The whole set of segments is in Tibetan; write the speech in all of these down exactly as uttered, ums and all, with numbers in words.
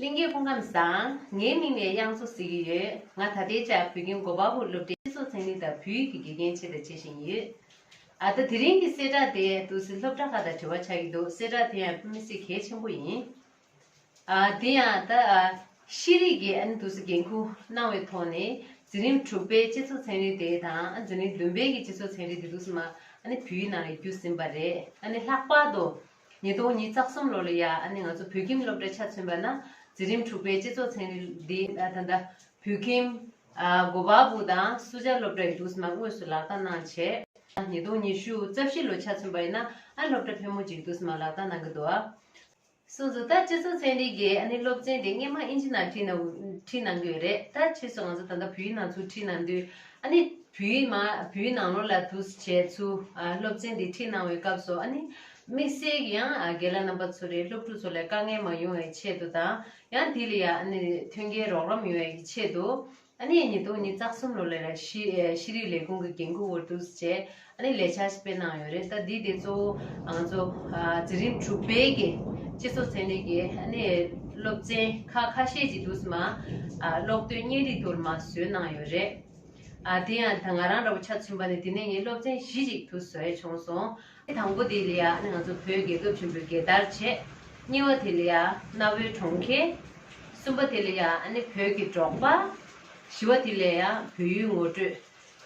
ལྷན་རྒྱས་སྐུ་ཁམས་བཟང་། ངའི་མིང་ལ་དབྱངས་མཚོ་ཟེར་གྱི་ཡོད། ང་ད་ལྟའི་ཆར་བོད་ཁྱིམ་གོ་པལ་པུར་སློབ་གྲྭའི་སྤྱི་ཚོགས་ཚན་རིག་དང་བོད་ཡིག་གི་དགེ་རྒན་བྱས་དང་བྱེད་བཞིན་ཡོད། ཨ། ད་དེ་རིང་གི་གསལ་བསྒྲགས་དེ་འདུག་སེ་སློབ་གྲྭ་ཁག་དང་འབྲེལ་བ་ཆགས་ཀྱི་འདུག་གསལ་བསྒྲགས་དེ་ཡང་དཔེ་མི་སྲིད་གལ་ཆེན་པོ་ཡིན། ཨ། དེ་ཡང་ད་ཨ་ཤེས་རིག་གི་ཨ་ནི་འདུག་སེ་འགན་ཁུར་གནང་བའི་ཐོག་ནས་འཛིན་རིམ་དྲུག་པའི་སྤྱི་ཚོགས་ཚན་རིག་དེ་དང་ཨ་འཛིན་རིམ་བདུན་པའི་གི་སྤྱི་ཚོགས་ཚན་རིག་དེ་འདུག་སེ་མར་ཨ་ནི་བོད་ཡིག་ནང་ལ་བསྒྱུར་ཟིན་པ་རེད། ཨ་ནི་ལྷག་པར་དུ་ཉིས་སྟོང་ཉི་ཤུ་རྩ་གསུམ་ལོ་ལ་ཡ་ཨ་ནི་ང་ཚོ་བོད་ཁྱིམ་སློབ་གྲྭ་ཆ་མཚོན་པ་ན་འཛིན་རིམ་དྲུག་པའི་སྤྱི་ཚོགས་ཚན་རིག་འདི་ཨ་ད་ལྟ་བོད་ཁྱིམ་ཨ་གོ་པལ་པུར་དང་སུ་ཇཱ་སློབ་གྲྭ་ཡི་འདུག་སེ་མར་དངོས་སུ་ལག་བསྟར་གནང་བྱས། ཉིས་སྟོང་ཉི་ཤུ་རྩ་བཞི་ལོ་ཆ་མཚོན་པ་ཡིན་ན་ཨ་སློབ་གྲྭ་ཕལ་མོ་ཅིག་འདུག་སེ་མར་ལག་བསྟར་གནང་གི་འདུག་ཨ། སོང་ཙང་ད་སྤྱི་ཚོགས་ཚན་རིག་གི་ཨ་ནི་སློབ་ཚན་དེ་སྔོན་མ་ཨིན་ཇི་ནང་བྲིས་གནང་བྲིས་གནང་གི་ཡོད་རེད། ད་ཕྱིས་སུ་ང་ཚོ་ད་ལྟ་བོད་ཡིག་ནང་ཚུར་བྲིས་གནང་དུས་ཨ་ནི་བོད་ཡིག་མ་བོད་ཡིག་ནང་ལོགས་ལ་འདུག་སེ་བྱས་ཚུར་ཨ་སློབ་ཚན་དེ་བྲིས་གནང་བའི་སྐབས་སུ་ཨ་ནི་དམིགས་བསལ་གྱི་ཡང་ཨ་རྒན་ལགས་རྣམ་པ་ཚོ་རེད། སློབ་ཕྲུག་ཚོ་ལ་དཀའ་ངལ་མ་ཡོང་བའི་ཆེད་དུ་དང་ཡང་དེ་ལ་ཡང་ཨ་ནི་མཐུན་རྐྱེན་རོགས་རམ་ཡོང་བའི་ཆེད་དུ། ཨ་ནི་ཉིས་སྟོང་ཉི་ཤུ་རྩ་གསུམ་ལོ་ལ་ཡ་ཤེས་ཤེས་རིག་ལས་ཁུངས་ཀྱི་འགན་ཁུར་འོག་ཏུ་བྱས་ཨ་ནི་ལས་འཆར་ཞིག་སྤེལ་གནང་ཡོད་རེད། ད་འདི་དེ་གཙོ་བོ་ང་ཚོ་ཨ་འཛིན་རིམ་དྲུག་པའི་གི་སྤྱི་ཚོགས་ཚན་རིག་གི་ཨ་ནི་སློབ་ཚན་ཁག་ཁ་ཤས་ཅིག་འདུག་སེ་མར་ཨ་ཀློག་འདོན་བརྙན་རིས་ཐོག་ལ་མར་བཟོས་གནང་ཡོད་རེད། ཨ་དེ་ཡང་ད་ང་རང་འདྲ་བོ་ཆ་མཚོན་པ་ནི་དེ་ནས་ངས་སློབ་ཚན་བཞི་ཅིག་ཏུ་བཟོས་བྱུང་སོང་། དང་པོ་དེ་ལ་ཡ་ཨ་ནི་ང་ཚོ་བོད་རྒྱལ་ཁབ་ཆེན་པོའི་རྒྱལ་དར་བྱས། གཉིས་པ་དེ་ལ་ཡ་གནའ་བོའི་གྲོང་ཁྱེར། གསུམ་པ་དེ་ལ་ཡ་ཨ་ནི་བོད་ཀྱི་འབྲོག་པ། བཞི་པ་དེ་ལ་ཡ་བོད་ཡུལ་ངོ་སྤྲོད།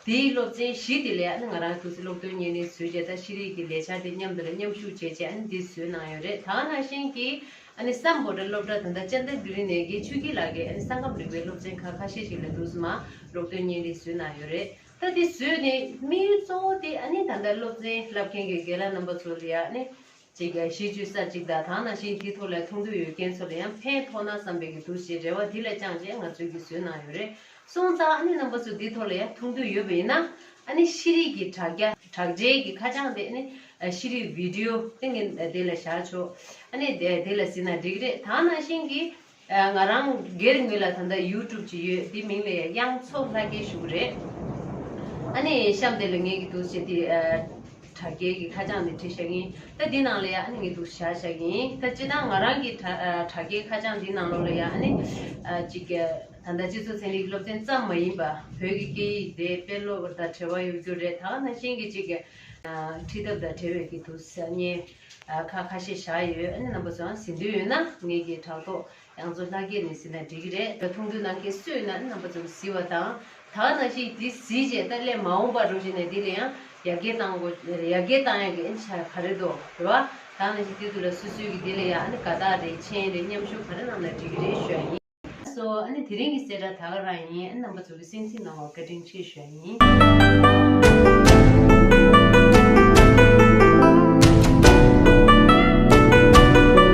དེའི་སློབ་ཚན་བཞི་དེ་ལ་ཡ་ཨ་ནི་ང་རང་ཏོག་ཙམ་ཀློག་འདོན་བརྙན་རིས་བཟོས་བྱས་ད་ཤེས་རིག་གི་ལས་འཆར་དེ་མཉམ་དུ་ལ་མཉམ་ཞུགས་བྱས་བྱས་ཨ་ནི་འདི་བཟོས་གནང་ཡོད་རེད། ད་ག་ནང་བཞིན་གྱི་ཨ་ནི་སམ་བྷོ་ཊ་སློབ་གྲྭ་ད་ལྟ་ཅན་དན་བི་རི་ནས་ཀྱི་ཆོས་སྐྱིད་ལགས་ཀྱིས་ཨ་ནི་ས་ཁམས་རིག་པའི་སློབ་ཚན་ཁག་ཁ་ཤས་ཤིག་ལ་འདུག་སེ་མར་ཀློག་འདོན་བརྙན་རིས་བཟོས་གནང་ཡོད་རེད། ད་དེ་བཟོས་ནས་དམིགས་ཡུལ་གཙོ་བོ་དེ་ཨ་ནི་ད་ལྟ་སློབ་ཚན་བསླབ་མཁན་གྱི་རྒན་ལགས་རྣམ་པ་ཚོ་ལ་ཡ་ཨ་ནི་ཅིག་གཞི་བཅོལ་ས་ཅིག་དང་དེ་ནང་བཞིན་དེའི་ཐོག་ལ་མཐོང་འདོད་ཡོད་མཁན་ཚོ་ལ་ཡང་ཕན་ཐོགས་ན་བསམ་པའི་གི་འདུ་ཤེས་རེ་བ་དེ་ལ་བཅངས་བྱས་ང་ཚོས་གི་བཟོས་གནང་ཡོད་རེད། སོང་ཙང་ཨ་ནི་རྣམ་པ་ཚོ་དེའི་ཐོག་ལ་ཡང་མཐོང་འདོད་ཡོད་པ་ཡིན་ན་ཨ་ནི་ཤེས་རིག་གི་དྲ་རྒྱ་དྲ་རྒྱའི་གི་ཁ་བྱང་དེ་ཨ་ནི་ཤེས་རིག་བི་ཌི་ཡོ་དེ་ངས་དེ་ལ་བཞག་ཆོག་ཨ་ནི་དེ་དེ་ལ་གཟིགས་ན་འགྲིག་གི་རེད། དེ་ནང་བཞིན་གི་ང་རང་སྒེར་ངོས་ལ་ད་ལྟ་ཡུ་ཊུབ་ཅིག་ཡོད། དེ་མིང་ལ་དབྱངས་མཚོ་ལྷ་རྒྱལ་ཞུ་གི་རེད། ཨ་ནི་གཤམ་དེ་ལ་ངས་ཀྱི་འདུག་སེ་དེ་དྲ་རྒྱའི་གི་ཁ་བྱང་དེ་བྲིས་བཞག་གི་ཡིན། ད་འདི་ནང་ལ་ཡ་ཨ་ནི་ངས་འདུག་བཞག་བཞག་གི་ཡིན། ད་སྤྱིར་བཏང་ང་རང་གི་དྲ་དྲ་རྒྱའི་ཁ་བྱང་འདི་ནང་ལོགས་ལ་ཡ་ཨ་ནི་ཅིག་ད་ལྟ་སྤྱི་ཚོགས་ཚན་རིག་སློབ་ཚན་ཙམ་མ་ཡིན་པ་བོད་ཀྱི་སྐད་ཡིག་དེ་དཔེ་ཀློག་དང་འབྲེལ་བ་ཡོད་རྒྱུ་རེད། ད་ག་ནང་བཞིན་གྱི་ཅིག་ཁྲིད་ཐབས་དང་འབྲེལ་བའི་གི་འདུག་སེ་བརྙན་ཁ་ཁ་ཤས་བཞག་ཡོད། ཨ་ནི་རྣམ་པ་ཚོ་གཟིགས་འདོད་ཡོད་ན་ངེད་ཀྱི་དྲ་ཐོག་དབྱངས་མཚོ་ལྷ་རྒྱལ་ནས་གཟིགས་ན་འགྲིག་གི་རེད། མཐོང་འདོད་གནང་མཁན་སུ་ཡོད་ན་ཨ་ནི་རྣམ་པ་ཚོ་གཟིགས་པ་དང་། ད་ག་ནང་བཞིན་དེ་གཟིགས་རྗེས་ད་སླད་མ་འོངས་པར་རོགས་བྱས་ནས་དེ་ལ་ཡང་ཡར་རྒྱས་གཏང་དགོས་ཡར་རྒྱས་གཏང་ཡག་གི་ཨ་ནི་ཆ་ག་རེ་འདུག་རེད་བ། ད་ག་ནང་བཞིན་དེ་ཚོ་ལ་སོ་སོའི་གི་དེ་ལ་ཡང་ཨ་ནི་དགའ་རྟགས་རེད་མཆན་རེད་མཉམ་ཞུགས་ག་རེ་གནང་ན་འགྲིག་གི་རེད་ཞུ་ཡ་ཡིན། སོ་ཨ་ནི་དེ་རིང་གི་གསལ་བསྒྲགས་ད་ག་རང་ཡིན། ཨ་ནི་རྣམ་པ་ཚོ་གི་སེམས་གཟིགས་གནང་བར་བཀའ་དྲིན་ཆེ་ཞུ་ཡ་ཡིན།